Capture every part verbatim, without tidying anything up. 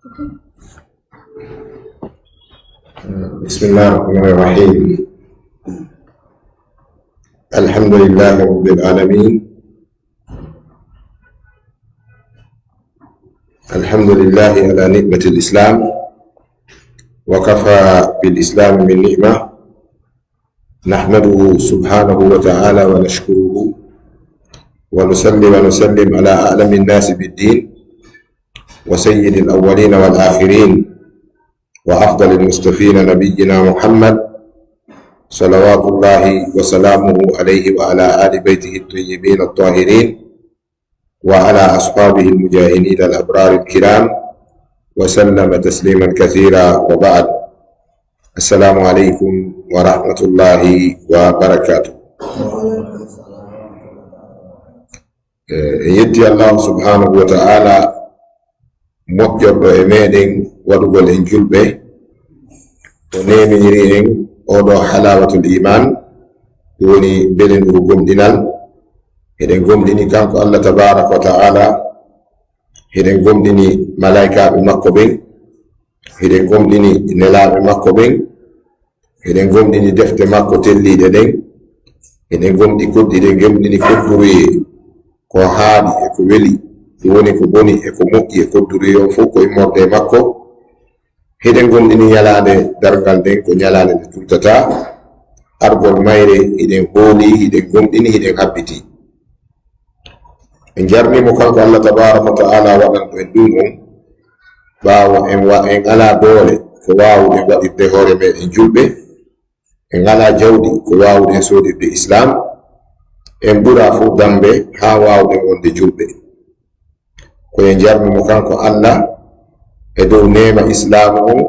بسم الله الرحمن الرحيم. الحمد لله رب العالمين. الحمد لله على نعمة الإسلام، وكفى بالإسلام من نعمة، نحمده سبحانه وتعالى ونشكره، ونصلي ونسلم على أعلم الناس بالدين، وسيد الأولين والآخرين، وأفضل المصطفين نبينا محمد، صلوات الله وسلامه عليه وعلى آل بيته الطيبين الطاهرين، وعلى أصحابه المجاهدين الأبرار الكرام، وسلم تسليما كثيرا، وبعد. السلام عليكم ورحمة الله وبركاته. Eh, en yetti Allahu subhanahu wa ta'ala, moƴƴorɗo e meɗen waɗugol en julɓe, o neeminiri en oɗo halawatul iman, ɗum woni belenduru gomɗinal. Eɗen gomɗini kanko Allah tabaraka wa ta'ala, eɗen gomɗini malaikaaɓe makko ɓen, eɗen gomɗini nelaaɓe makko ɓen, eɗen gomɗini defte makko telliiɗe ɗen, eɗen gomɗi koddi, eɗen gomɗini kodduruye ko haaɗi e ko weli, ɗum woni ko boni e ko moƴƴi e kodduruye on fof ko immorde e makko. Hiɗen gomɗini ñalaande darngal nden ko ñalaande nde tultata, argol mayre hiɗen hooli, hiɗen gomɗini, hiɗen habbiti. En jarnimo kanko Allah tabaraka wa ta'ala waɗanɗo en ɗum on, ɓaawo en wa-, en alaa doole ko waawuɗen waɗirde hoore meɗen julɓe, en alaa jawdi ko waawuɗen soodirde Islam, en ɓuraa fof dambe haa waawuɗen wonde julɓe. Ko en jarnimo kanko Allah e dow neema Islaamu on,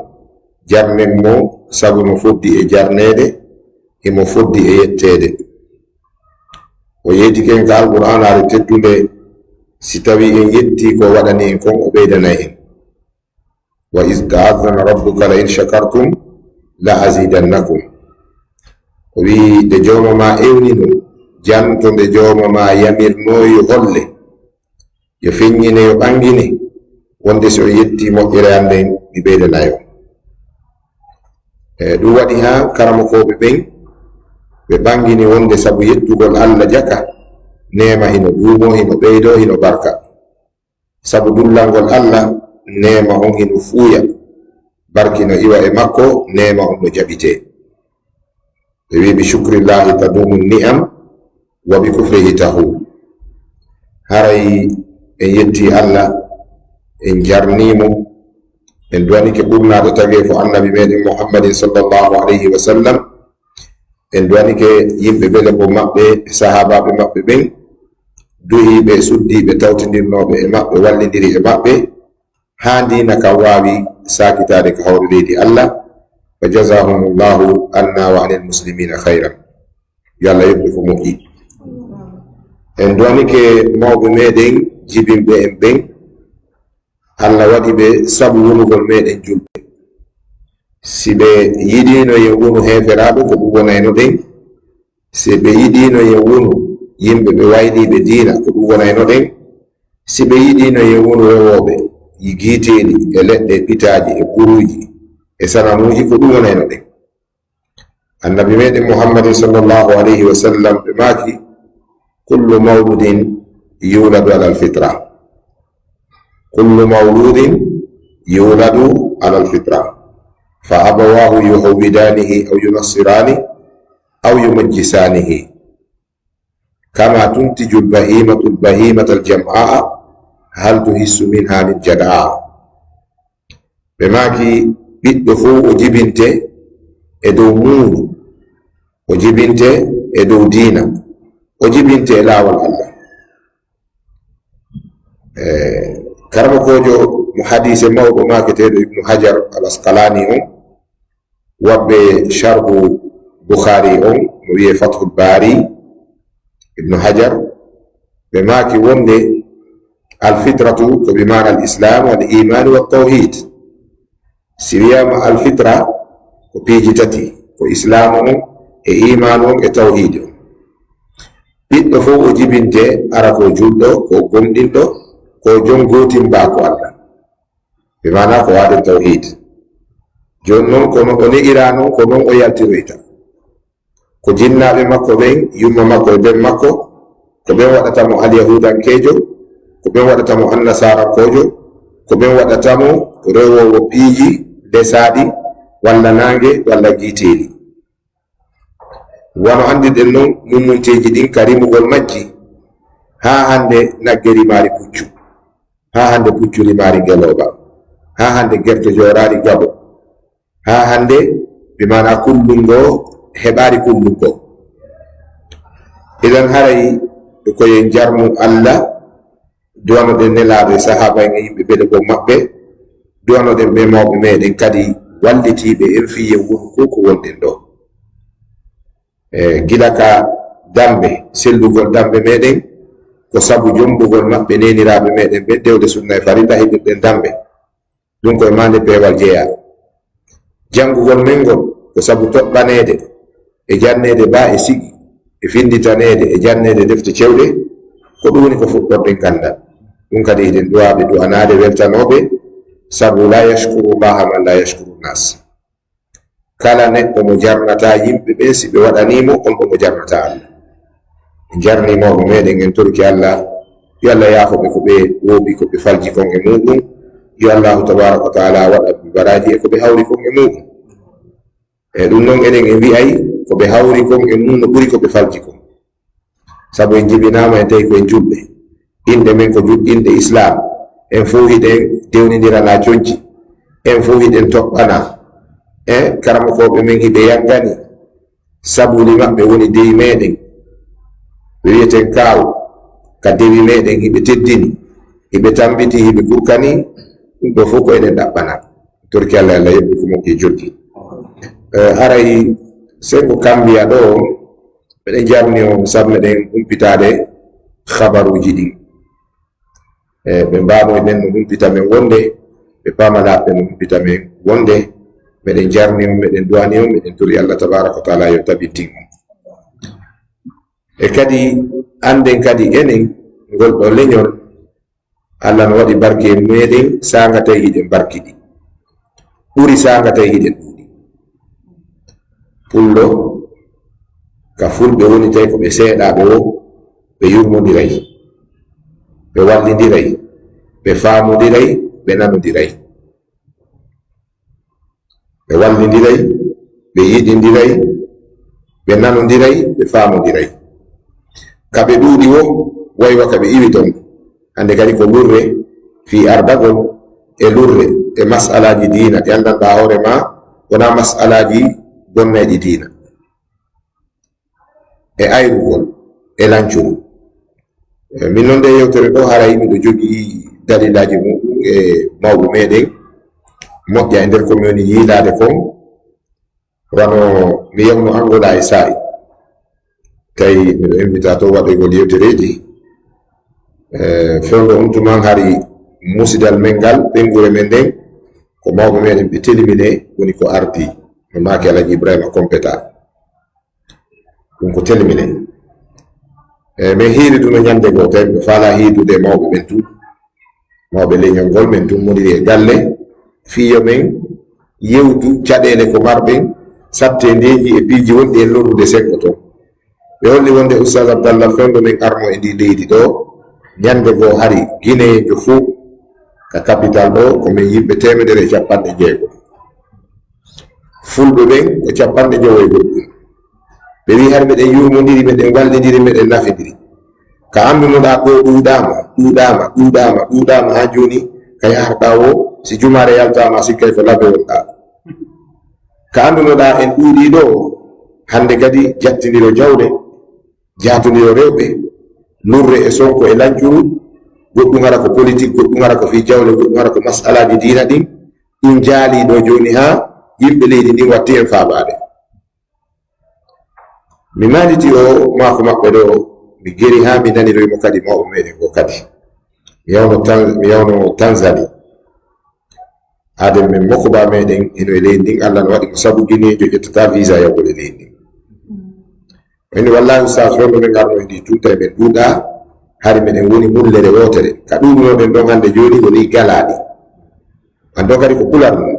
jarnen mo sabu mo foddi e jarneede, himo foddi e yetteede. O yeetike en ka Alqur'aanaare teddunde, si tawii en yettii ko waɗani en kon, o ɓeydanay en. وإذ تأذن ربك لئن شكرتم لأزيدنكم. O wi'i, nde jooma ma ewnino, janto nde jooma ma yamirnoo yo holle, yo feññine, yo ɓangine, wonde si o yetti moƴƴere an nden, mi ɓeydanayo. E, ɗum waɗi haa karamokooɓe ɓen, ɓe ɓangini wonde sabu yettugol Allah jaka, neema hino duumoo, hino ɓeydoo, hino barka. Sabu dullangol Allah, neema on hino fuuya, barki no iwa e makko, neema on no jaɓitee. Ɓe wi'i, "Bi shukrillahi tadumu ni'am, wa bi kufrihi tahul." Haray en yetti Allah, en jarnimo, en duwanike ɓurnaade tageefo Annabi meɗen Muhammadin sallallahu alayhi wa sallam, en duwanike yimɓe bele ko maɓɓe, sahaabaaɓe maɓɓe ɓen, duhiiɓe, suddiiɓe, tawtindirnooɓe e maɓɓe, wallindiri e maɓɓe, haa diina kan waawi saakitaade ka hoore leydi Allah. Wa jazahumullahu anna wa anil muslimina khayran. Yo Allah yoɓ ɓe ko moƴƴi. En duwanike mawɓe meɗen jibinɓe en ɓen. Allah waɗi ɓe sabu wonugol meɗen julɓe. Si ɓe yiɗino yen wonu heeferaaɓe, ko ɗum wonayno ɗen. Si ɓe yiɗino yen wonu yimɓe ɓe wayliiɓe diina, ko ɗum wonayno ɗen. Si ɓe yiɗino yen wonu rewooɓe giiteeli e leɗɗe, pitaaji e kuruuji e sanamuuji, ko ɗum wonayno ɗen. Annabi meɗen Muhammadin sallallahu alayhi wa sallam, ɓe maaki, "Kullu mawludin yuladu alal fitra. Kullu mawludin yuladu alal fitra. Fa abawahu yuhawwidanihi aw yunassirani aw yumajjisanihi. Kama tuntijul bahimatul bahimatal jam'a, hal tuhissu minha min jada'a." Ɓe maaki, ɓiɗɗo fof o jibinte e dow muunu, o jibinte e dow diina, o jibinte e laawol Allah. E, karamokoojo mo hadiise mawɗo maaketeeɗo Ibnu Hajar al Asqalaani on, waɗɓe sharhu Bukhaari on, mo wiyee Fathul Baari, Ibnu Hajar, ɓe maaki wonde, "Alfitratu ko bi maana al-Islaam, wal iimaani, wat tawhiid." Si wiyaama alfitra, ko piiji tati, ko Islaamu on, e iimaanu on, e tawhiid on. Ɓiɗɗo fof o jibinte, ara ko julɗo, ko gomɗinɗo, ko jon gootimbaaku Allah. Ɓe maana ko waaden tawhiid. Jooni noon, kono o ne'iraa noon, ko noon o yaltiroyta. Ko jinnaaɓe makko ɓen, yumma makko e ben makko, ko ɓen waɗata mo alyahuudankeejo, ko ɓen waɗata mo annasaarakoojo, ko ɓen waɗata mo rewoowo piiji lesaaɗi, walla naange, walla giiteeli. Wano anndirɗen non, mummunteeji ɗin ka rimugol majji, haa hannde nagge rimaari puccu, haa hannde puccu rimaari ngelooba, haa hannde gerto jooraari gabo, haa hannde, bi maana kullungo heɓaari kullungo. Idan haray ko yen jarnu Alla, duwanoɗen nelaaɓe, sahaaba en e yimɓe ɓeɗe ko maɓɓe, duwanoɗen ɓe mawɓe meɗen kadi wallitiiɓe en fii yen wonu ko ko wonɗen ɗo. E gila ka dambe, sellugol dambe meɗen, ko sabu jombugol maɓɓe neeniraaɓe meɗen ɓen dewde sunna e farilla heɓirɗen dambe. Ɗum koye maande peewal jeyaa. Janngugol men ngol ko sabu toɗɗaneede e janneede baa e sigi, e finnditaneede e janneede defte cewɗe, ko ɗum woni ko fuɗɗorɗen ganndal. Ɗum kadi hiɗen duwaaɓe du'anaade weltanooɓe, sabu laa yashkuru Llaaha man laa yashkuru nnaas. Kala neɗɗo mo jarnataa yimɓe ɓen, si ɓe waɗanii mo, on ɗo mo jarnataa Alla. En jarnii mawɓe meɗen, en torki Alla, yo Alla yaafo ɓe ko ɓe woopi, ko ɓe falji kon e muɗum. Yo Allaahu tabaaraka wa taala waɗa ɓe baraaji e ko ɓe hawri kon e muɗum. E ɗum noon, enen en wi'ay ko ɓe hawri kon e mum no ɓuri ko ɓe falji kon. Sabu en jibinaama en tawi ko en julɓe. Inɗe men ko ju-, inɗe Islaam. En fow hiɗen dewnindira na conci. En fow hiɗen toɓɓana. E karamokooɓe men hiɓe yaggani. Sabuli maɓɓe woni dewi meɗen. Ɓe wi'eten kaaw. Ka dewi meɗen hiɓe teddini. Hiɓe tambiti, hiɓe kurkani. Ɗum ɗo fow ko enen ɗaɓɓana. Torki Alla, Alla yoɓɓi ko moƴƴi e jokki. Eh, haray sengo Kambiya ɗo, meɗen jarni on sabu meɗen humpitaade habaruuji ɗin. Eh, ɓe mbaamoy ɓen no humpita men wonde, ɓe paamalaaɓe ɓen no humpita men wonde, meɗen jarni on, meɗen duwani on, meɗen tori Alla tabaaraka wa taala yo tabintin on. E kadi, annden kadi enen, ngol ɗo leñol, Alla no waɗi barke e meɗen, saanga tawi hiɗen barkiɗi. Ɓuri saanga tawi hiɗen ɗuuɗi. Pullo, ka fulɓe woni tawi ko ɓe seeɗaaɓe wo, ɓe yurmondiray, ɓe wallindiray, ɓe faamondiray, ɓe nanondiray. Ɓe wallindiray, ɓe yiɗindiray, ɓe nanondiray, ɓe faamondiray. Ka ɓe ɗuuɗi wo, waywa ka ɓe iwi ton. Hannde kadi ko lurre fii ardagol e lurre e masalaaji diina ɗi anndanɗaa hoore maa, wonaa masalaaji bonnayɗi diina. E ayrugol, e lancuru. E, min noon nde yewtere ɗo, haray miɗo jogii dalilaaji muɗum e mawɓe meɗen moƴƴa e nder ko mi woni yiilaade kon. Wano mi yewno Angola e saa'i, tawi miɗo invita to waɗoygol yewtereeji. E, fewndo on tuman hari musidal men ngal, ɓeynguure men nden, ko mawɓe meɗen ɓe telimine woni ko ardi, no maaki Alhaji Ibrahima Kompeta. Ɗum ko telmine. E, min hiiri ɗum e ñande goo, tawi ɓe faalaa hiidude e mawɓe ɓen tun. Mawɓe leñol ngol, min tummondiri e galle, fii yo min yewtu caɗeele ko marɗen, sattendeeji e piiji wonɗi e lorrude sengo ton. Ɓe holli wonde Ustaz Abdallah, fewndo min arno e ndi leydi ɗo, ñande goo hari Gineejo fow ka kapital ɗo, ko min yimɓe teemedere e capanɗe jeego. Fulɓe ɓen ko capanɗe jowo e goɗɗum. Ɓe wi'i, hari meɗen yurmondiri, meɗen wallidiri, meɗen nafidiri. Ka anndunoɗaa ɗo ɗuuɗaama, ɗuuɗaama, ɗuuɗaama, ɗuuɗaama haa jooni, ka yaharɗaa wo, si jumaare yaltaama, sikkay ko labe wonɗaa. Ka anndunoɗaa en ɗuuɗii ɗo, hannde kadi jattindiro jawle, jaatondiro rewɓe, lurre e sonko e lancuru, goɗɗum hara ko politik, goɗɗum hara ko fii jawle, goɗɗum hara ko masalaaji diina ɗin, ɗum jaalii ɗo jooni haa yimɓe leydi ndin watti en faabaade. Mi maaliti o maako maɓɓe ɗo, mi geri haa mi naniroy mo kadi mawɓe meɗen goo kadi. Mi yawno Tan-, mi yawno Tanzanie. Aaden men mokko ba meɗen hino e leydi ndin, Alla no waɗi mo sabu Gineejo ƴettata visa yahgol e leydi ndin. Min wallaahi Ustaas, fewndo men arno e ndi tun tawi men ɗuuɗaa, hari meɗen woni mullere wootere. Ka ɗuuɗunoɗen ɗon hannde jooni woni galaaɗi. A Ɗo kadi ko pular mum.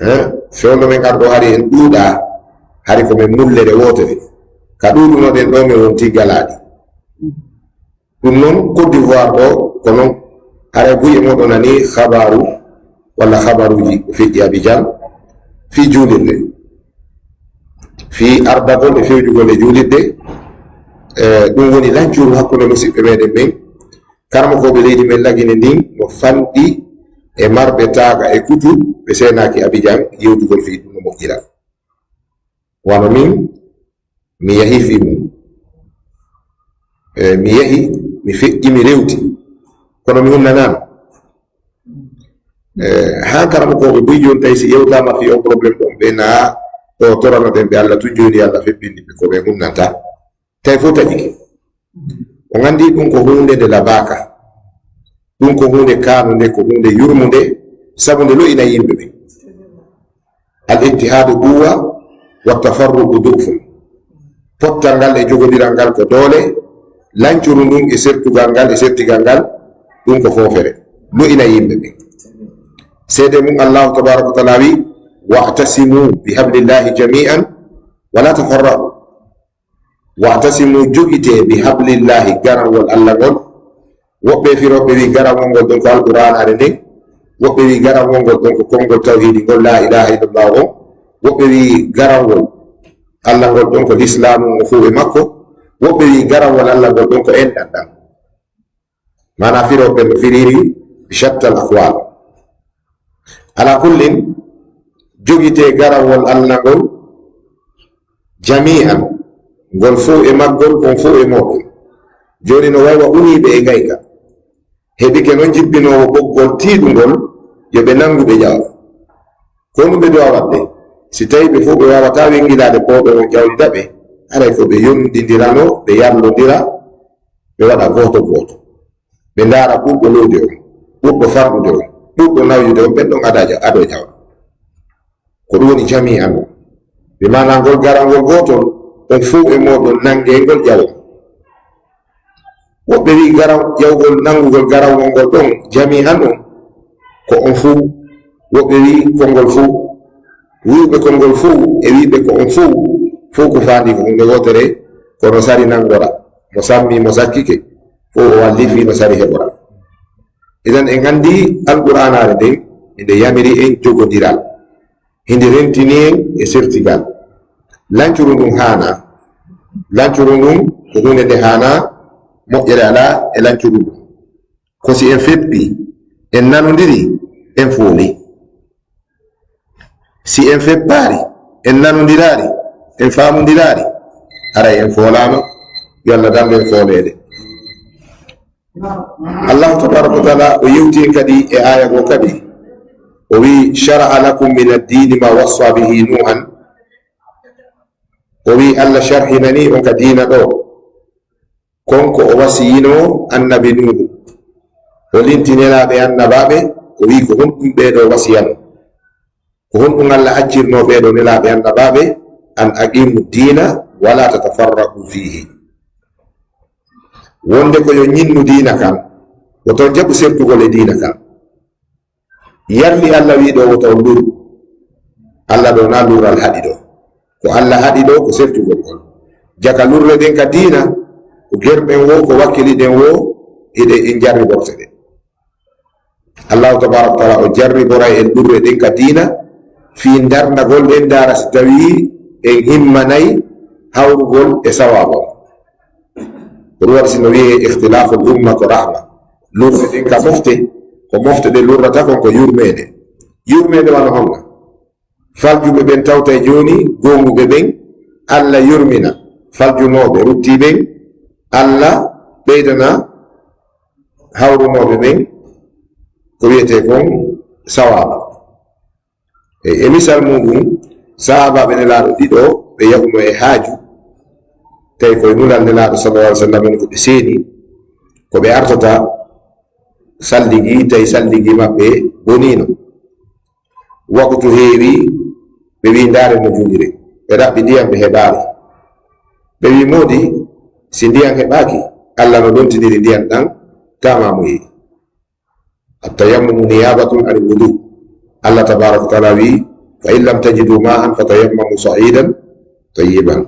Eh, fewndo men arɗo hari en ɗuuɗa, hari ko men mullere wootere. Ka ɗuuɗunoɗen ɗo men wonti galaaɗi. Ɗum noon, Côte d'Ivoire ɗo ko noon. Haray buy e moɗo nani habaru walla habaruji ko feƴƴi Abidjan fii juulirde. Fii ardagol e fewjugol e juulirde, eh, ɗum woni lancuru hakkunde musiɓɓe meɗen ɓen. Karamokooɓe leydi men Lagine ndin no fanɗi e marɓe taaga e kutu ɓe seenaaki Abidjan yewtugol fii ɗum no moƴƴira. Wano min, mi yahi fii mum. Eh, mi yahi, mi feƴƴi, mi rewti. Kono mi hunnanaano. Eh, haa karamokooɓe buy jooni tawi si yewtaama fii on problème ɗon, ɓe naa ɗo toranoɗen ɓe Alla tun jooni, Alla febbindi ɓe ko ɓe hunnanta. Tawi fof taƴike. On anndi ɗum ko huunde nde labaaka. Ɗum ko huunde kaanunde, ko huunde yurmunde, sabu nde lo'ina yimɓe ɓen. Al ittihaadu quwwa, wa tafarruqu du'fun. Pottal ngal e jogondiral ngal ko doole, lancuru ndun e sertugal ngal e sertigal ngal, ɗum ko foofere. Lo'ina yimɓe ɓen. Seede mum, Allahu tabaaraka wa taala wi, "Wa'tasimu bi hablillahi jami'an, wa la tafarraqu." "Wa'tasimu", jogitee, "bi hablillahi", garawol Alla ngol. Woɓɓe firooɓe wi garawol ngol ɗon ko Alqur'aanaare nden. Woɓɓe wi garawol ngol ɗon ko konngol tawhiidi ngol, laa ilaaha illallah on. Woɓɓe wi garawol Alla ngol ɗon ko lislaamu on fow e makko. Woɓɓe wi garawol Alla ngol ɗon ko enɗan ɗan. Maanaa firooɓe no firiri bi shattal aqwal. Ala kullin, jogitee garawol Alla ngol jami'an, ngol fow e maggol, on fow e mooɗon. Jooni no waywa uniiɓe e ngayka. Heɓike non jippinoowo ɓoggol tiiɗungol, yo ɓe nanngu ɓe ƴawa. Ko honɗum ɓe duwa waɗde? Si tawii ɓe fow ɓe waawataa wenngilaade pooɗo on ƴawlida ɓe, haray ko ɓe yonɗindirano, ɓe yarlondira, ɓe waɗa gooto gooto. Ɓe ndaara ɓurɗo lo'ude on, ɓurɗo farɗude on, ɓurɗo nawyude on, ɓen ɗon ada ja-, ado ƴawa. Ko ɗum woni jami'an on. Bi maanaa ngol garawol gootol, on fow e mooɗon nanngee ngol ƴawon. Woɓɓe wi'i garaw-, ƴawgol, nanngugol garawol ngol ɗon jami'an on, ko on fow. Woɓɓe wi'i konngol fow. Wi'uɓe konngol fow e wi'uɓe ko on fow, fow ko faandi ko huunde wootere, kono sari nanngora. Mo sammi, mo sakkike, fow o wallifi no sari heɓora. Idan en anndi Alqur'aanaare nden, inde yamiri en jogondiral. Hindi rentini en e sertigal. Lancuru ndun haana. Lancuru ndun ko huunde nde haana, moƴƴere alaa e lancuru ndun. Ko si en feppi, en nanondiri, en fooli. Si en feppaari, en nanondiraari, en faamondiraari, haray en foolaama, yo Alla dandu en fooleede. Allahu tabaaraka wa taala o yewti en kadi e aaya goo kadi. O wi'i, "Shara'a lakum min ad-dini ma wassa bihi Nuhan." O wi'i, Alla sharhinani on ka diina ɗoo. Kon ko o wasiyinoo annabi Nuuhu. O linti nelaaɓe annabaaɓe, o wi'i, "Ko honɗum ɓee ɗoo wasiyano? Ko honɗum Alla accirnoo ɓee ɗoo nelaaɓe annabaaɓe? An aqimu diina wala tatafarraqu fiihi." Wonde ko yo ñinnu diina kan, woto on jaɓu sertugol e diina kan. Yarli Alla wi'i ɗoo woto on luru. Alla ɗoo na lural haɗi ɗoo. Ko Alla haɗi ɗoo ko sertugol ngol. Jaka lurre ɗen ka diina, ko gerɗen woo, ko wakkili ɗen woo, hiɗe en jarriborte ɗe. Allahu tabaaraka wa taala o jarriboray en lurre ɗen ka diina, fii ndarndagol ɗen ndaara si tawii en himmanay hawrugol e sawaaba on. Ko ɗum waɗi si no wi'ee ikhtilaful umma ko rahma. Lurre ɗen ka mofte, ko mofte ɗe lurrata kon ko yurmeende. Yurmeende wano honno? Faljuɓe ɓen tawtay jooni, goonguɓe ɓen, Alla yurmina. Faljunooɓe ruttii ɓen, Alla ɓeydana hawrunooɓe ɓen ko wi'etee kon sawaaba. E, e misal muɗum, sahaabaaɓe Nelaaɗo ɗiɗo, ɓe yahuno e haaju, tawi koye nulal Nelaaɗo sallallahu alaihi wasallam en ko ɓe seeni, ko ɓe artata salligi, tawi salligi maɓɓe boniino. Waktu heewi, ɓe wi'i, "Ndaare no juulire." Ɓe ɗaɓɓi ndiyam, ɓe heɓaali. Ɓe wi'i, "Moodi, si ndiyam heɓaaki, Alla no lontindiri ndiyam ɗam, tama mo yehi." At-tayammumu niyabatun anil wudu. Allah tabaraka wa taala wi, "Fa in lam tajidu ma'an fatayammamu sa'idan tayyiban."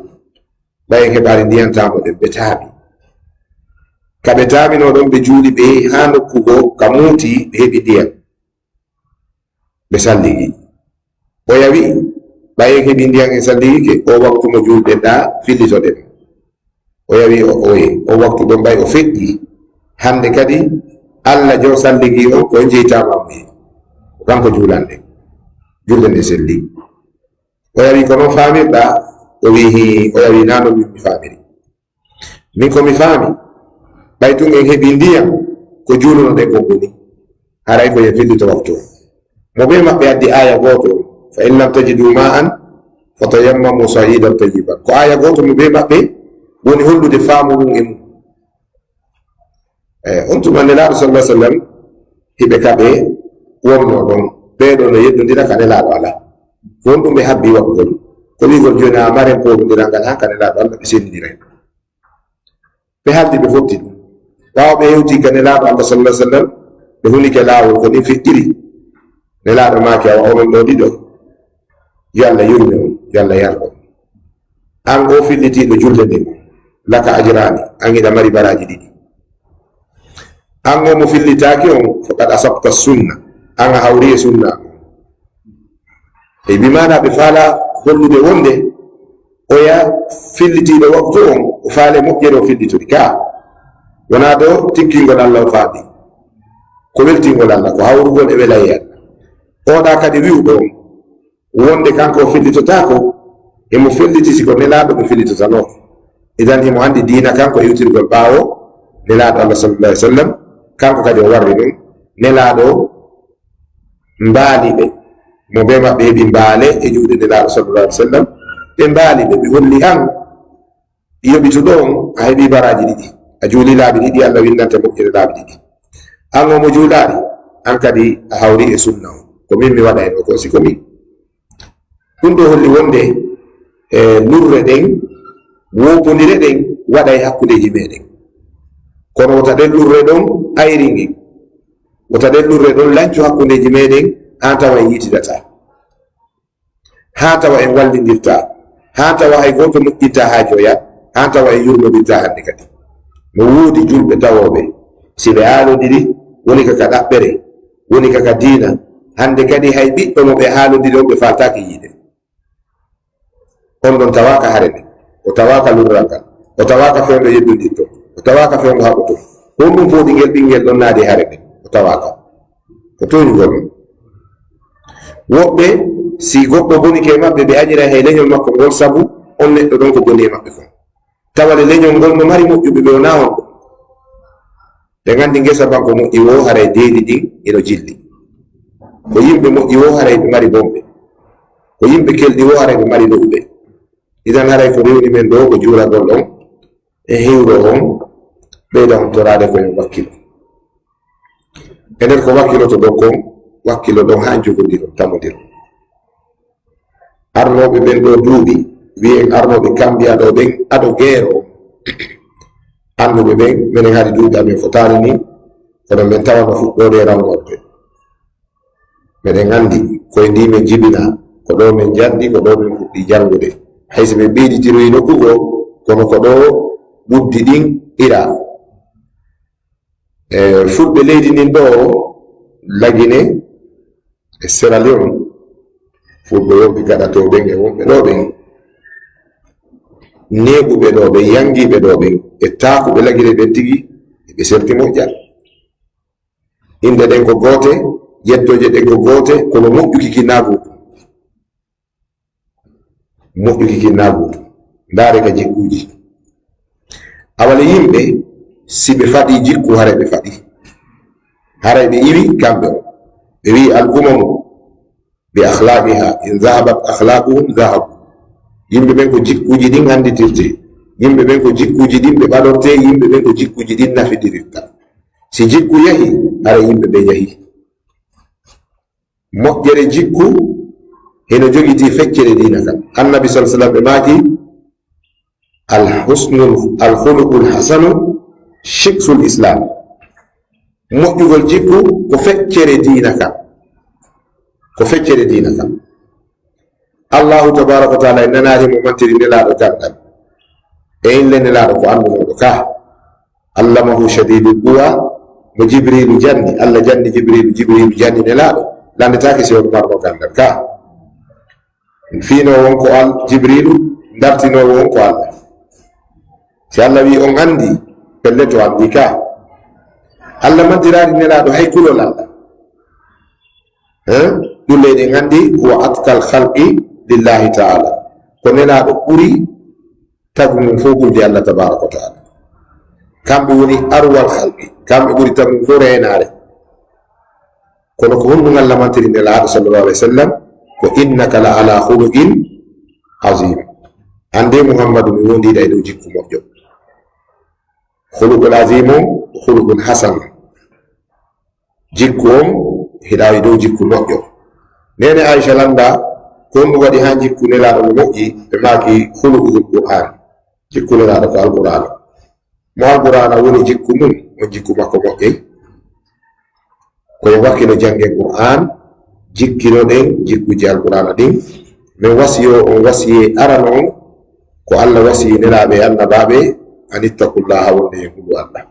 Ɓay en heɓaali ndiyan tamo ɗen, ɓe taami. Ka ɓe taamino ɗon, ɓe juuli, ɓe yehi haa nokku goo ka muuti, ɓe heɓi ndiyan. Ɓe salligi. Oya wi'i, ɓay en heɓi ndiyan en salligike, o waktu mo juulɗen ɗa, fillitoɗen. Oya wi'i, o, oye, o waktu ɗon ɓay o feƴƴi. Hande kadi, Allah jo salligi on, ko jeytama mo he. Ko kanko juulanɗe. Julde nde selli. Oya wi'i, "Ko non faamirɗa?" O wi'i, "Hii." Oya wi'i, "Naa non min mi faamiri. Min ko mi faami, ɓay tun en heɓi ndiyan, ko juulunoɗen kon woni. Haray ko ye fillito waktu on." Mo ɓe maɓɓe addi aaya gooto on, "Fa in lam tajidu ma'an, fatayammamu sa'idan tayyiban." Ko aaya gooto mo ɓe maɓɓe woni hollude faamu mum e mum. E on tuma Nelaaɗo sallallahu alaihi wasallam hiɓe kaɓe wonno ɗon. Ɓee ɗoo no yeddondira ka Nelaaɗo alaa. Won ɗum ɓe habbi waɗugol. Ko wi'ugol jooni a maren pooɗondiral ngal haa ka Nelaaɗo Allah ɓe senndindira. Ɓe haaldi ɓe fotti ɗum. Ɓaawo ɓe hewti ka Nelaaɗo Allah sallallahu alaihi wasallam, ɓe hunike laawol ko ni feƴƴiri. Nelaaɗo maaki, "Awa onon ɗoo ɗiɗo, yo Allah yurme on, yo Allah yardo on. An o fillitiiɗo julde nden, laka ajraani, an hiɗa mari baraaji ɗiɗi. An o mo fillitaaki on, faqad asabta sunna, an a hawri e sunna." E bi maana ɓe faala hollude wonde oya fillitiiɗo waktu on, o faale moƴƴere o fillitiri ka. Wonaa ɗo tikkingol Allah o faali. Ko weltingol Allah, ko hawrugol e welayya. Oɗa kadi wi'uɗo on, wonde kanko o fillitotaako, emo felliti si ko Nelaaɗo ɓe fillitotanoo. Idan emo anndi diina kanko e iwtirgol ɓaawo Nelaaɗo Allah sallallahu alaihi wasallam, kanko kadi o warri ɗum. Nelaaɗo mbaali ɓe, mo bee maɓɓe heɓi mbaale e juuɗe Nelaaɗo sallallahu alaihi wasallam, ɓe mbaali ɓe, ɓe holli an, yoɓituɗo on, a heɓi baraaji ɗiɗi, a juuli laabi ɗiɗi, Allah winndante moƴƴere laabi ɗiɗi. An o mo juulaali, an kadi a hawri e sunna on. Ko min mi waɗayno kon, si ko min. Ɗum ɗo holli wonde, e, lurre ɗen, woopondire ɗen waɗay hakkundeeji meɗen. Kono wota ɗen lurre ɗon ayringin. Wota ɗen lurre ɗon lancu hakkundeeji meɗen, haa tawa en yiitidataa. Haa tawa en wallindirtaa. Haa tawa hay gooto moƴƴintaa haa jooya. Haa tawa en yurmodirtaa hannde kadi. No woodi julɓe tawooɓe, si ɓe haalondiri, woni ka ka ɗaɓɓere, woni ka ka diina. Hannde kadi hay ɓiɗɗo mo ɓe haalondiri on ɓe faaltaake yiide. On ɗon tawaaka hare nden. O tawaaka lurral ngal. O tawaaka fewndo yeddondirto. O tawaaka fewndo haɓoto. Honɗum foti ngel ɓinngel ɗon naadi hare nden? O tawaaka. Ko tooñugol ɗum. Woɓɓe, si goɗɗo bonike e maɓɓe, ɓe añira he leñol makko ngol sabu on neɗɗo ɗon ko boni e maɓɓe kon. Tawa le leñol ngol no mari moƴƴuɓe ɓe wonaa on ɗon. Ɓe nganndi ngesa banko moƴƴi woo haray deedi ɗin ino jilli. Ko yimɓe moƴƴi woo haray ɓe mari bombe. Ko yimɓe kelɗi woo haray ɓe mari lo'uɓe. Idan haray ko rewni men ɗoo ko juulagol on e hiwro on, ɓeyda on toraade ko en wakkilo. E nder ko wakkiloto ɗon kon, wakkilo ɗon haa njogondiron, tamondiron. Arnooɓe ɓen ɗoo duuɓi, wi'en arnooɓe Kambiya ɗoo ɓen ado geero. Annduɓe ɓen, menen hari duuɓi amen fotaani ni, kono men tawano fuɗɗoode e rawnorde. Meɗen anndi, koye ndi men jibinaa, ko ɗoo men njanɗi, ko ɗoo men fuɗɗi janngude. Hay si ɓe ɓeyditiroyi nokku goo, kono ko ɗoo ɓuddi ɗin iraa. E fulɓe leydi ndin ɗoo, Lagine e Sierra Leone, fulɓe wonɓe gaɗatoo ɓen e wonɓe ɗoo ɓen, neeɓuɓe ɗoo ɓen, yanngiiɓe ɗoo ɓen, e taakuɓe Lagine ɓen tigi, ɓe serti moƴƴa. Innde ɗen ko goote, yettooje ɗen ko goote, kono moƴƴuki ki naagu. Moƴƴuki kinnaagu. Ndaare ka jikkuuji. Awale yimɓe, si ɓe faɗi jikku, haray ɓe faɗi. Haray ɓe iwi kamɓe on. Ɓe wi'i, "Al umamu bi akhlaqiha, in zahabat akhlaquhum zahabu." Yimɓe ɓen ko jikkuuji ɗin annditirte. Yimɓe ɓen ko jikkuuji ɗin ɓe ɓadorte, yimɓe ɓen ko jikkuuji ɗin nafidirirta. Si jikku yahi, haray yimɓe ɓen yahi. Moƴƴere jikku hino jogitii feccere diina kan. Annabi sallallahu alaihi wasallam ɓe maaki, "Al husnul, al khuluqul hasanu shit'ul islam." Moƴƴugol jikku ko feccere diina kan. Ko feccere diina kan. Allahu tabaraka wa taala en nanaali mo mantiri Nelaaɗo ganndal. E inle Nelaaɗo ko anndunoɗo ka. Allamahu shadidul quwa, mo Jibriilu janni, Allah janni Jibriilu, Jibriilu janni Nelaaɗo. Lanndetaake si on marno ganndal ka. Fiinoowo on ko Al-, Jibriilu, dartinoowo on ko Allah. Si Allah wi on anndi, pellet o anndi ka. Allah mantiraali Nelaaɗo hay kulol Allah. Eh? Ɗum leyɗen anndi, huwa atkal khalqi lillahi taala. Ko Nelaaɗo ɓuri tagu mum fof ɓurde Allah tabaraka wa taala. Kamɓe woni arwal khalqi, kamɓe ɓuri tagu mum fof reenaare. Kono ko honɗum Allah mantiri Nelaaɗo sallallahu alaihi wasallam? Ko innaka la ala khuluqin azim. An de Muhammadu, mi wondiɗa e dow jikku moƴƴo. Khuluqul azim on, khuluqun hasan. Jikku on, hiɗa e dow jikku moƴƴo. Neene Aisha lannda, ko honɗum waɗi haa jikku Nelaaɗo no moƴƴi? Ɓe maaki, khuluqul Qur'an. Jikku Nelaaɗo ko Alqur'aana. Mo Alqur'aana woni jikku mum, on jikku makko moƴƴey. Ko yo wakkilo janngen Qur'an, jikkinoɗen jikkuji Alqur'aana ɗin. Men wasiyo on wasiyee arano on, ko Allah wasiyi Nelaaɓe e Annabaaɓe, an ittaqullaha, wonde en hulu Allah.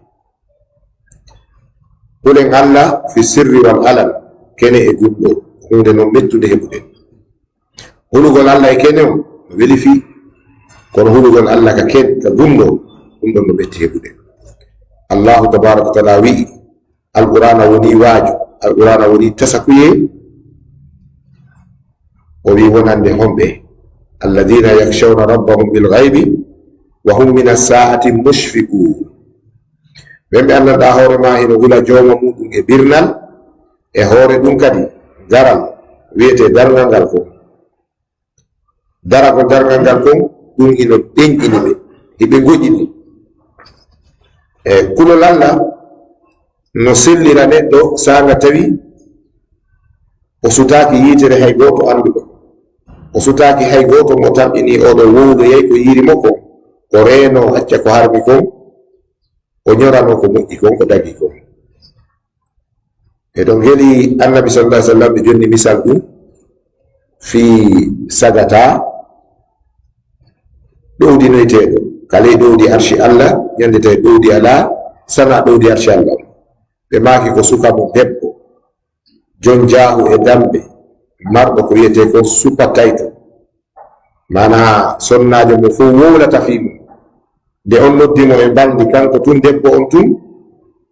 Hulen Allah fi sirri wal alan, kene e gulɗo, huunde non mettunde heɓude. Hulugol Allah e kene on no weli fii, kono hulugol Allah ka ken, ka gulɗo, ɗum ɗon no metti heɓude. Allahu tabaraka wa taala wi'i, Alqur'aana woni waajo, Alqur'aana woni tasakuyee. O wi'i wonande homɓe, alladhina yakhshawna rabbahum bil ghaybi wa hum min as-sa'ati mushfiqun. Ɓen ɓe anndanɗaa hoore maa hino hula jooma muɗum e birnal, e hoore ɗum kadi garal wiyetee darngal ngal kon. Daragol darngal ngal kon, ɗum hino ɗenƴini ɓe, hiɓe ngoƴini. E kulol Allah no sellira neɗɗo saanga tawi o sutaaki yiitere hay gooto annduɗo. O sutaaki hay gooto mo tamƴini oɗo wowloyay ko yiiri mo kon, o reeno acca ko harmi kon, o ñorano ko moƴƴi kon, ko dagi kon. Eɗon heli Annabi sallallahu alaihi wasallam ɓe jonni misal ɗum fii sagata ɗowdinoyteeɗo ka ley ɗowdi arshi Allah, ñande tawi ɗowdi alaa, sana ɗowdi arshi Allah. Ɓe maaki ko suka mo debbo, jon jaahu e dambe, marɗo ko wiyetee ko super title. Maanaa, sonnaajo mo fof wowlata fii mum. Nde on noddi mo e mbalndi, kanko tun debbo on tun,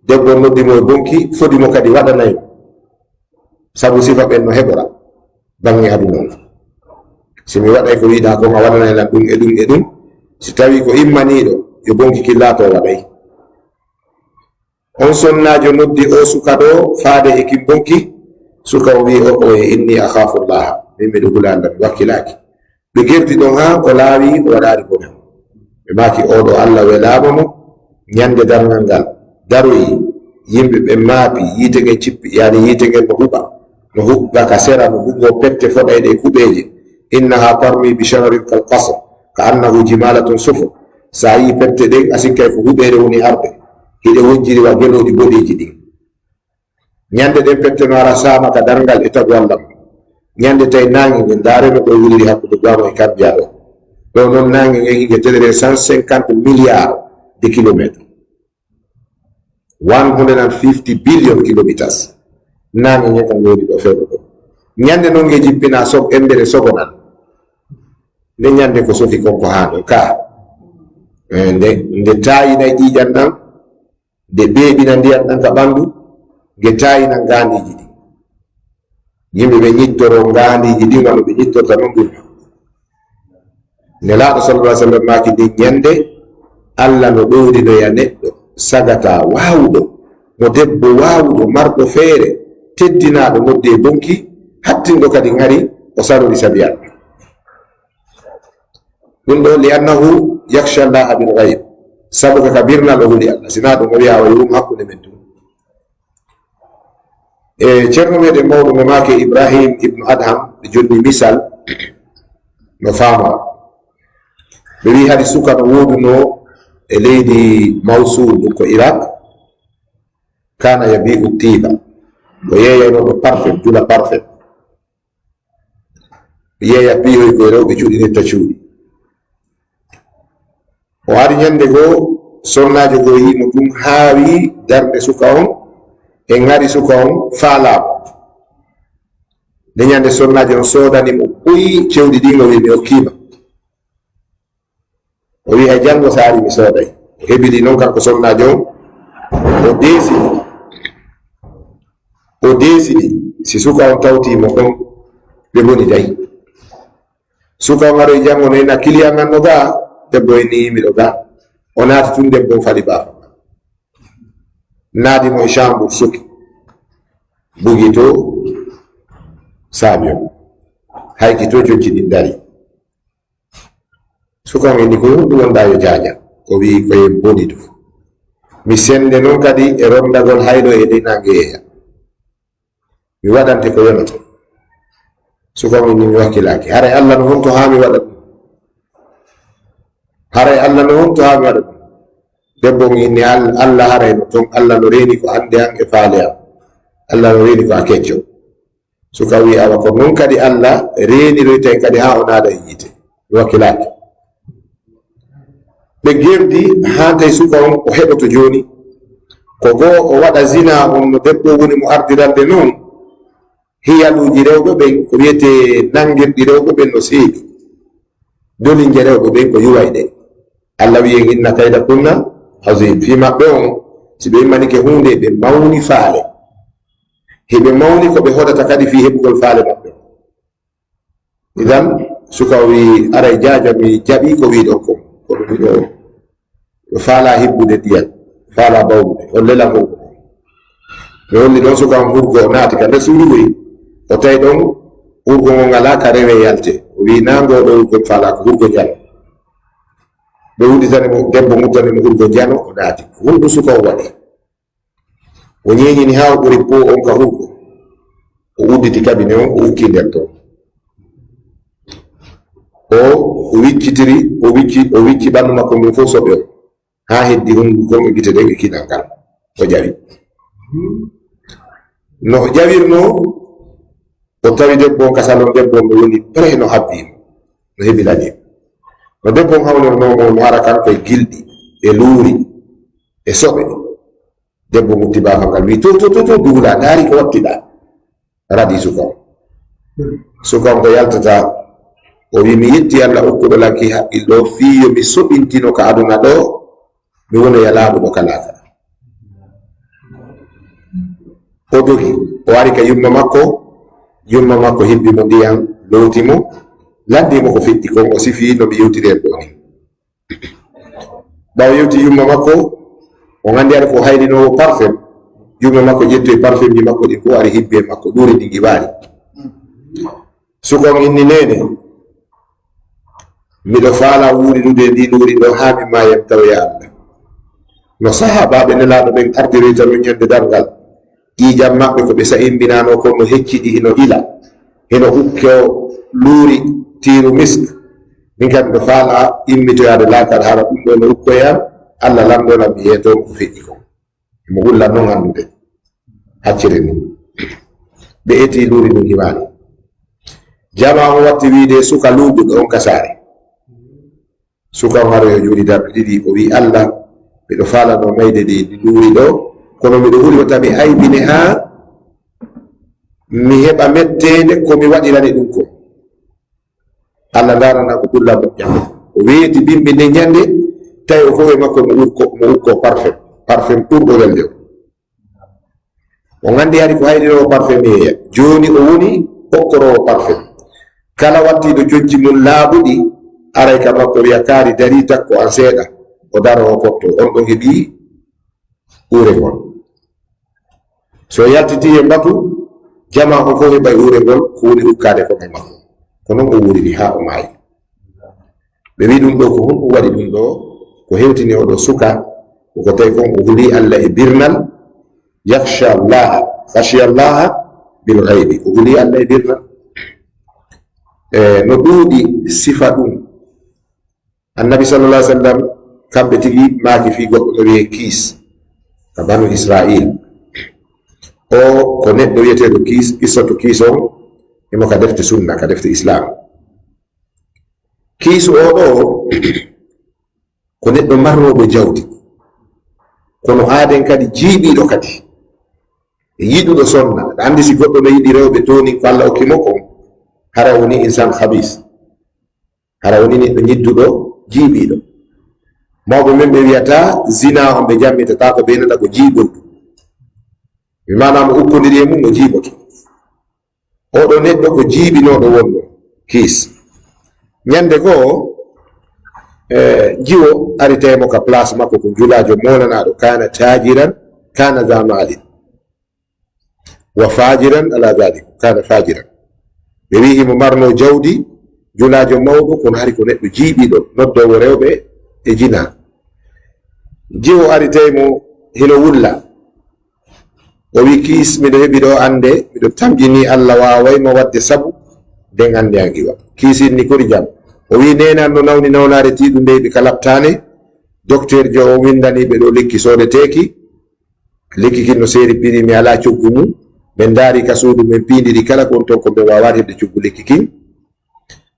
debbo on noddi mo e bonki, fodi mo kadi waɗanay mo. Sabu sifa ɓen no heɓora baŋŋe aduna on. Si mi waɗay ko yiɗaa kon, a waɗanay lan ɗum e ɗum e ɗum. Si tawii ko immaniiɗo, yo bonki kin laato waɗay. On sonnaajo noddi oo suka ɗoo faade e kin bonki. Suka o wi'i, "O'oye, inni akhafu Allaha. Min miɗo hula Allah, mi wakkilaaki." Ɓe gerti ɗon haa o laawi, o waɗaali bonannde. Ɓe maaki, "Oo ɗoo Allah welaama mo, ñande darngal ngal daroyi, yimɓe ɓen maapi, yiite ngen cippi, yaani yiite ngen no huɓa, no huɓɓa ka sera, no huɓoo pette foɗayɗe e kuɓeeje. Innaha tarmi bi shararin kal qasr, ka annahu jimalatun sufr." So a yii pette ɗen, a sikkay ko huɓeere woni arde. Hiɗe wonjiri wa gelooɗi boɗeeji ɗin. Ñande ɗen pette no ara saama ka darngal e tagu Allah. Ñande tawi naange ngen, ndaaree no ɗo wuliri hakkunde Guamo e Cambia ɗo. Ɗo non naange ngen hige telere cent cinquante milliards de kilomètres. One hundred and fifty billion kilometers. Naange ngen kan woni ɗo fewndo ɗo. Ñande non nge jippina so-, embere sogonan. Nde ñande ko sofi kon ko haa ɗon ka. Eh, nde, nde taayinay ƴiiƴan ɗan, nde ɓeeɓina ndiyan ɗan ka ɓandu, nge taayina ngaandiiji ɗin. Yimɓe ɓe ñittoro ngaandiiji ɗin wano ɓe ñittorta non ɗum. Nelaaɗo sallallahu alaihi wasallam maaki, nden ñande, Allah no ɗowdinoya neɗɗo sagata waawuɗo, mo debbo waawuɗo, marɗo feere, teddinaaɗo nodde e bonki, hattinɗo kadi ŋari o sarori sabi Allah. Ɗum ɗo, li annahu yakhsha Allaha bil ghaib, sabu ka, ka birnal o huli Allah, sinaa ɗum o wi'a o yo wum hakkunde men tun. E ceerno meɗen mawɗo mo maake Ibrahim ibnu Adham, ɓe jonni misal no faamora. Ɓe wi'i hari suka no woodunoo e leydi Mawsul, ɗum ko Iraq. Kana yabi'u tiba. O yeeyaynooɗo parfum, jula parfum. Yeeya piihoy koye rewɓe cuuɗinirta cuuɗi. O ari ñande goo, sonnaajo goo yi'i mo tun haawi darnde suka on, e ŋari suka on faalaama. Nde ñande sonnaajo on soodani mo buy cewɗi ɗin, o wi'i, "Mi okkii ma." O wi'i, "Hay janngo so ari mi sooday." O heɓi ɗi non kanko sonnaajo on, o deesi ɗi. O deesi ɗi, si suka on tawti mo ɗon, ɓe boni day. Suka on aroyi janngo no ina kiliyan an no gaa, debbo en ni miɗo gaa. O naati tun, debbo on faɗi baafa. Naati mo e chambre suki. Bugi to saabi on. Hayki to cocci ɗin dari. Suka on inni ko ɗum wonɗaa yo jaaja. O wi'i ko en boni ɗum. Mi sende non kadi e rondagol hayɗo e ɗi nange yeeya. Mi waɗante ko yonato. Suka on inni mi wakkilaaki. Haray Allah no honto haa mi waɗa ɗum? Haray Allah no honto haa mi waɗa ɗum? Debbo on inni Al-, Allah haray no ton. Allah no reeni ko hande an e faale am. Allah no reeni ko a kecco. Suka wi'i, "Awa ko non kadi Allah reeniroyta en kadi haa o naada e yiite." Mi wakkilaaki. Ɓe gerdi haa tawi suka on o heɓoto jooni. Ko goo o waɗa zina on no debbo woni mo ardirande non. Hiyaluuji rewɓe ɓen, ko wiyetee nangirɗi rewɓe ɓen no seeɗi. Dolinje rewɓe ɓen ko yuway ɗe. Allah wi'i en, "Inna kayda kunna azim." Fii maɓɓe on, si ɓe immanike huunde, ɓe mawni faale. Hiɓe mawni ko ɓe hoɗata kadi fii heɓugol faale maɓɓe. Idan, suka o wi'i, "Aray jaaja mi jaɓi ko wi'ɗon kon. Kono miɗo, miɗo faalaa hibbude ndiyam, faalaa bawlude. On lelan hurgo." Ɓe holli ɗon suka on hurgo, o naati ka nder suudu guri. O tawi ɗon hurgo ngon alaa ka rewe yalte. O wi'i, "Naa ngoo ɗoo hurgo mi faalaa, ko hurgo njano." Ɓe udditani mo, debbo udditani mo hurgo njano, o naati. Ko honɗum suka on waɗi? O ñeeñini haa o ɓuri po on ka hurgo. O udditi kabine on, o ukki nder ton. O, o wiccitiri, o wicci, o wicci ɓandu makko ngun fof soɓe on. Haa heddi hunduko e gite ɗen e kinal ngal. O ƴawi. No o ƴawirnoo, o tawi debbo on ka salon, debbo on no woni prêt no habbii mo. No hebilanii mo. No debbo on hawnirnoo mo, no ara kanko e gilɗi, e luuri, e soɓe. Debbo mutti baafal ngal, wi'i, "To, to, to, to, duula, ndaari ko wattiɗaa." Raɗi suka on. Suka on ko yaltata, o wi'i, "Mi yetti Allah okkuɗo lan ki haqqil ɗoo, fii yo mi soɓintino ka aduna ɗoo, mi wonoya laaɓuɗo ka laakara." O dogi, o ari ka yumma makko, yumma makko hibbi mo ndiyam, looti mo, lanndii mo ko feƴƴi kon, o sifii no mi yewtiri e ɗoo ni. Ɓaawo yewti yumma makko, on anndi ari ko haylinoowo parfum. Yumma makko ƴetti parfumji makko ɗin fof ari hibbi e makko, ɗuuri ɗi ngiwaali. Suka on inni, "Neene, miɗo faalaa wuuridude e ndii ɗuuri ɗoo haa mi maaya mi tawoya Allah." No sahaabaaɓe Nelaaɗo ɓen ardiroyta non ñande darngal, ƴiiƴam maɓɓe ko ɓe sa'imbinaanoo kon no hecciɗi, hino ila, hino ukkoo luuri tiiru misk. Min kadi miɗo faalaa immitoyaade laakara, hara ɗum ɗoo no ukkoyam, Allah lanndoo lan mi yeetoo mo ko feƴƴi kon. Himo ɓuri lan non anndude. Haccere ni. Ɓe eti luuri ndin himaali. Jamaa on watti wiide suka luuɓuɗo on ka saare. Suka on aroyi o juuli darɗe ɗiɗi, o wi'i, "Allah, miɗo faalanoo mayde ndi, ndi luuri ɗoo, kono miɗo huli wota mi aybine haa mi heɓa metteende ko mi waɗirani ɗum kon. Allah ndaarana ko ɓurla moƴƴa." O weeti bimbi nden ñande, tawi o fof e makko mo ukko, mo ukko parfum, parfum ɓurɗo welde o. O nganndi hari ko hayliroowo parfum yeeya. Jooni o woni okkoroowo parfum. Kala wattiiɗo conci mum laaɓuɗi, aray ka makko wi'a, "Kaari, darii, takko an seeɗa." O daroo, o fottoo. On ɗon heɓii uure ngol. So yaltitii e mbatu, jamaa on fof heɓay uure ngol, ko woni ukkaade kon e makko. Ko non o wuuriri haa o maayi. Ɓe wi'i ɗum ɗoo ko honɗum waɗi ɗum ɗoo? Ko hewtini oo ɗoo suka, ko ko tawi kon o hulii Allah e birnal, yakhsha Allah, khashiya Allah bil ghaybi, o hulii Allah e birnal. E no ɗuuɗi sifa ɗum. Annabi sallallahu alaihi wasallam, kamɓe tigi maaki fii goɗɗo no wi'ee Kiis, ka Banu Israil. O ko neɗɗo wiyeteeɗo Kiis, qissatu Kiis on, himo ka defte sunna, ka defte Islaam. Kiisu oo ɗoo, ko neɗɗo marnooɗo jawdi. Kono aaden kadi jiiɓiiɗo kadi. E yiɗuɗo sonna. Aɗa anndi si goɗɗo no yiɗi rewɓe toonin ko Alla okki mo kon, hara woni insan khabis. Hara woni neɗɗo ñidduɗo, jiiɓiiɗo. Mawɓe men ɓe wiyata zinaa on ɓe jammitata ko ɓe nata ko jiiɓol ɗum. Mi maanaama ukkondiri e mum no jiiɓoto. Oɗo neɗɗo ko jiiɓinooɗo wonno Kiis. Ñande goo, eh, jiwo ari tawi mo ka place makko ko julaajo mownanaaɗo, kana tajiran, kana za malin. Wa fajiran ala dhalik, kana fajiran. Ɓe wi'i himo marno jawdi, julaajo mawɗo, kono hari ko neɗɗo jiiɓiiɗo, noddoowo rewɓe e jina. Jiwo ari tawi mo hino wulla. O wi, "Kiis, miɗo heɓi ɗo annde, miɗo tamƴini Alla waaway ma waɗde sabu nden annde an iwa." Kiis inni, "Kori jam?" O wi, "Neene an no nawni nawnaare tiiɗunde, ɓe ka laɓtaane. Dokteer jo o winndani ɓe ɗo lekki soodeteeki. Lekki kin no seeri piri, mi alaa coggu mum. Min ndaari ka suudu, min piindiri kala kon ton ko min waawaani heɓde coggu lekki kin."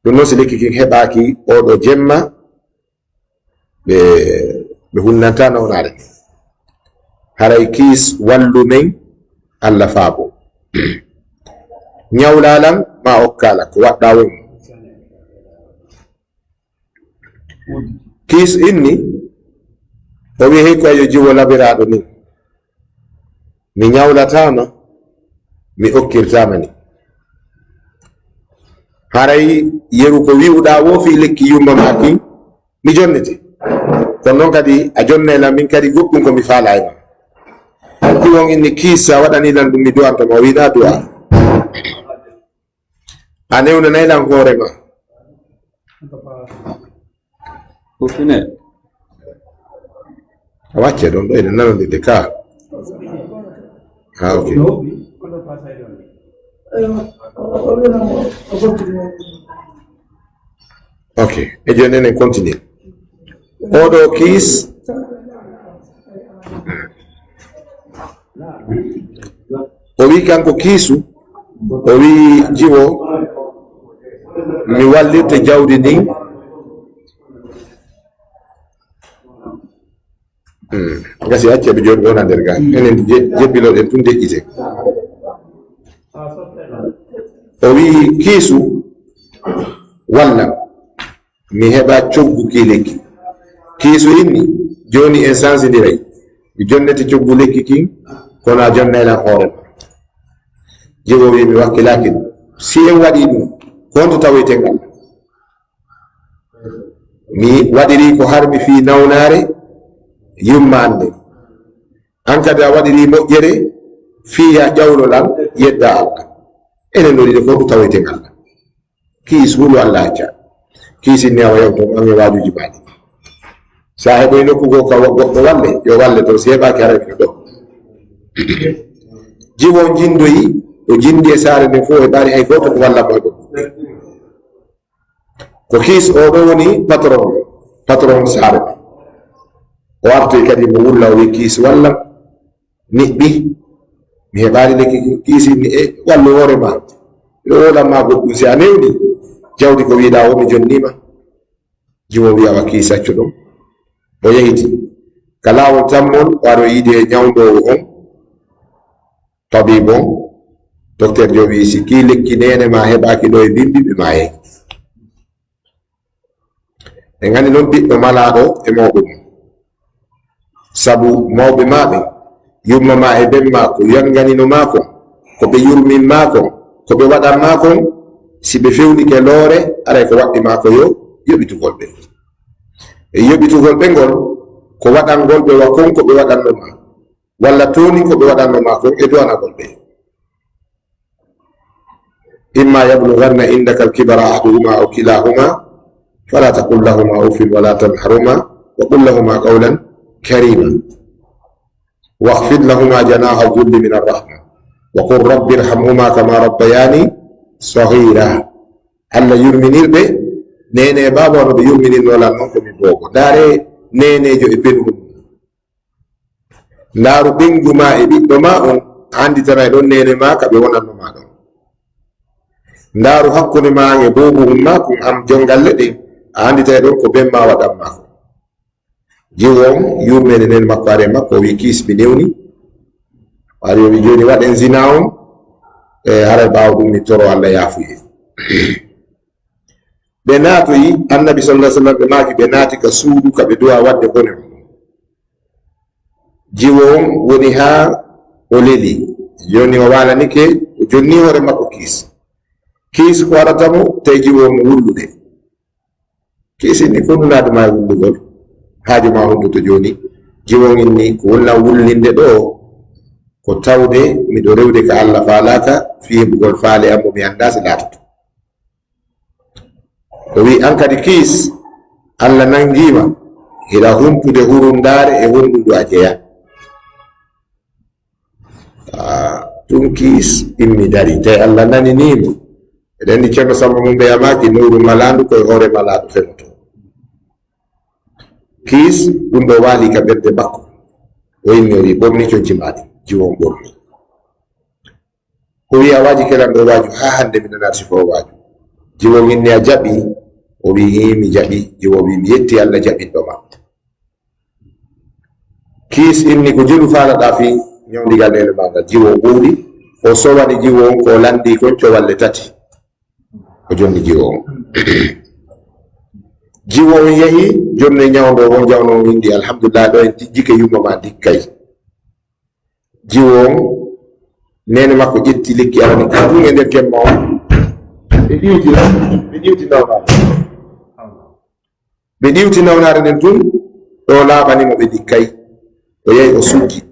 Ɗum noon, si lekki kin heɓaaki oo ɗoo jemma, ɓe, ɓe hunnanta nawnaare. Haray Kiis wallu men, Alla faabo. Ñawla lan, ma okka lan, ko waɗɗaa won. Kiis inni, o wi, "Hey, ko yo jiwo labiraaɗo ni. Mi ñawlataama, mi okkirtaama ni. Haray yeru ko wi'uɗaa woo fii lekki yumma maa kin, mi jonnete. Kono noon kadi a jonnay lan min kadi goɗɗum ko mi faalaa e maa." Ɗum on inni, "Kiis, sa waɗanii lan ɗum, mi du'anto ma." O wi'i, "Naa du'a. A newnanay lan hoore maa." Ko fine. A wacce ɗon ɗo, eɗen nanondirde ka. Ha, ok. Ok. E jooni enen continue. Oɗo Kiis. O wi kanko Kiisu, o wi jiwo, mi wallirte jawdi ndin. Hmm. Gasi acce ɓe jooni wona nder ga. Enen je-, jebbiloɗen tun deƴƴite. O wi Kiisu, walla mi heɓa coggu ki lekki. Kiisu inni, jooni en sansindiray. Mi jonnete coggu lekki kin, kono a jonnay lan hoore ma. Jiwo wi, mi wakkilaaki ɗum. Si en waɗi ɗum, ko honto tawoyten ngal? Mi waɗiri ko harmi fii nawnaare yumma an nden. An kadi a waɗiri moƴƴere fii ya ƴawlo lan yedda Allah. Enen no ɗiɗo fof ko tawoyten Allah. Kiis hulu Allah acca. Kiis inni awa yewto mo ange waajuji maaɗi. Sa heɓoy nokku goo ka goɗɗo walle, yo walle to, si heɓaaki haray ko ɗo. Jiwo jindoyi, o jindi e saare nden fof, heɓaali hay gooto ko walla mo e ɗo. Ko Kiis oo ɗoo woni patron, patron saare ɓe. O artoyi kadi mo wulla, o wi'i, "Kiis, wallam, niɓɓi. Mi heɓaali lekki." Kiis inni, "E, wallu hoore ma. Miɗo woolan ma goɗɗum. Si a newni, jawdi ko wi'uɗaa woo, mi jonnii ma." Jiwo wi'i, "Awa Kiis, accu ɗum." O yahiti. Ka laawol tammol, o aroyi yiide e ñawndoowo on. Tabiibo on, docteur Joop wi'i, "Si kii lekki neene maa heɓaaki ɗo e bimbi, ɓe maayay." En anndi non ɓiɗɗo malaaɗo e mawɓe mum. Sabu mawɓe maa ɓen, yumma maa e ben maa ko yanganino maa kon, ko ɓe yurmin maa kon, ko ɓe waɗan maa kon, si ɓe fewnike loore, aray ko waɗɗi maa ko yo yoɓitugol ɓe. E yoɓitugol ɓe ngol, ko waɗangol ɓe wa kon ko ɓe waɗanno maa. Walla toonin ko ɓe waɗanno maa kon e du'anagol ɓe. "Imma yablughanna indaka al-kibara ahaduhuma aw kilahuma, fala taqul lahuma uffin wala tanharhuma wa qul lahuma qawlan karima. Wakhfid lahuma janaha dhulli min ar-rahma. Wa qul rabbi irhamhuma kama rabbayani saghira." Allah yurminir ɓe, neene e baaba no ɓe yurminirno lan non ko mi boobo. Ndaare neeneejo e penuɗo mum. Ndaaru ɓeyngu maa e ɓiɗɗo maa on, a annditanaay ɗon neene maa ka ɓe wonanno maa ɗon. Ndaaru hakkunde maa e boobo mum maa, kun am jongalle ɗen, a annditay ɗon ko ben maa waɗan maa ko. Jiwo on yurmeende nden makko are makko, o wi, "Kiis, mi newni." Ari o wi, "Jooni waɗen zina on, e haray ɓaawo ɗum mi toro Allah yaafuye." Ɓe naatoyi, Annabi sallallahu alaihi wasallam, ɓe maaki, ɓe naati ka suudu ka ɓe duwa waɗde bone on. Jiwo on woni haa o leli. Jooni o waalanike, o jonni hoore makko kiis. Kiis ko arata mo, tawi jiwo on wullude. Kiis inni, "Ko ɗum naade ma e wullugol? Haaju ma honɗun to jooni?" Jiwo on inni, "Ko wonnaa wullinde ɗoo, ko tawde miɗo rewde ka Allah faalaaka, fii heɓugol faale am mo mi anndaa si laatoto." O wi, "An kadi kiis, Allah nangii ma, hiɗa humpude hurundaare e honɗun ɗun a jeyaa?" Ah, tun kiis immi dari, tawi Allah naninii mo. Eɗen anndi Ceerno Samba Mumbe yamaaki nowru malaandu ko e hoore malaaɗo feŋoto. Kiis, ɗum ɗo waali ka ɓernde makko. O immi o wi, "Ɓorni conci maa ɗin." Jiwo on ɓorni. O wi, "A waaji kelan ɗo waaju haa hannde mi nanaata sifo o waaju." Jiwo on inni, "A jaɓi?" O wi, "Hii, mi jaɓi." Jiwo wi, "Mi yetti Allah jaɓinɗo ma." Kiis inni, "Ko jelu faalaɗaa fii ñawndigal neene maa ngal?" Jiwo on ɓowli, o sowani jiwo on ko o lanndii kon cowalle tati. O jonni jiwo on. Jiwo on yehi, jonni ñawndo on, jawno on windi, "Alhamdulillah, ɗo en tijjike yumma ma dikkay." Jiwo on, neene makko ƴetti lekki arani ka tun e nder jemma on. Ɓe ɗiwti, ɓe ɗiwti nawnaare. Ɓe ɗiwti nawnaare nden tun, ɗo laaɓani mo ɓe dikkay. O yehi o sujji,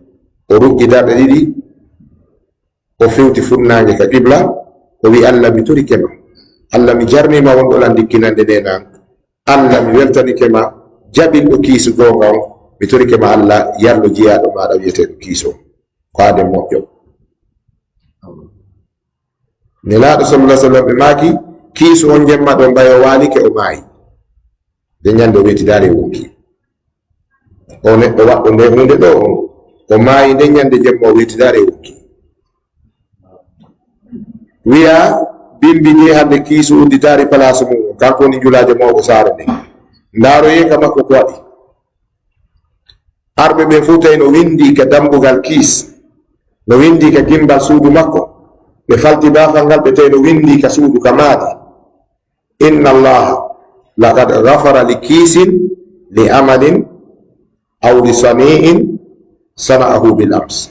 o ruggi darɗe ɗiɗi, o fewti funnaange ka qibla, o wi, "Allah, mi torike ma. Allah, mi jarnii ma wonɗo lan dikkinande neene an. Allah, mi weltanike ma, jaɓinɗo kiisu goonga on. Mi torike ma, Allah, yarlo jiyaaɗo maaɗa wi'eteeɗo kiisu on. Ko aaden moƴƴo." Nelaaɗo sallallahu alaihi wasallam ɓe maaki, "Kiisu on jemma ɗon ɓay o waalike o maayi." Nden ñande o weeti daare o wonki. O neɗɗo waɗɗo nde huunde ɗo on, o maayi nden ñande jemma o weeti daare o wonki. Wi'a bimbi je hande kiisu udditaari palaasu mum on, kanko woni njulaajo mawɗo saare nden. Ndaaroyee ka makko ko waɗi. Arɓe ɓe fuu tawi no windi ka dambugal kiis, no windi ka gimbal suudu makko. Ɓe falti baafal ngal, ɓe tawi no windi ka suudu ka maadi. "Inna Allaha laqad ghafara li kiisin li amalin aw li sani'in sana'ahu bil ams."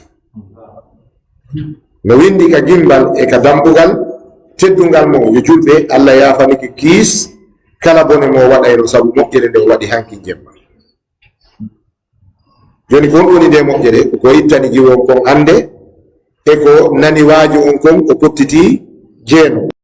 No windi ka gimbal e ka dambugal teddungal mo, yo julɓe, Allah yaafanike kiis kala bone mo waɗayno sabu moƴƴere nde o waɗi hanki jemma. Jooni, ko honɗum woni nde moƴƴere? Ko ko ittani jiwo on kon annde, e ko nani waaju on kon, o pottiti jeeno.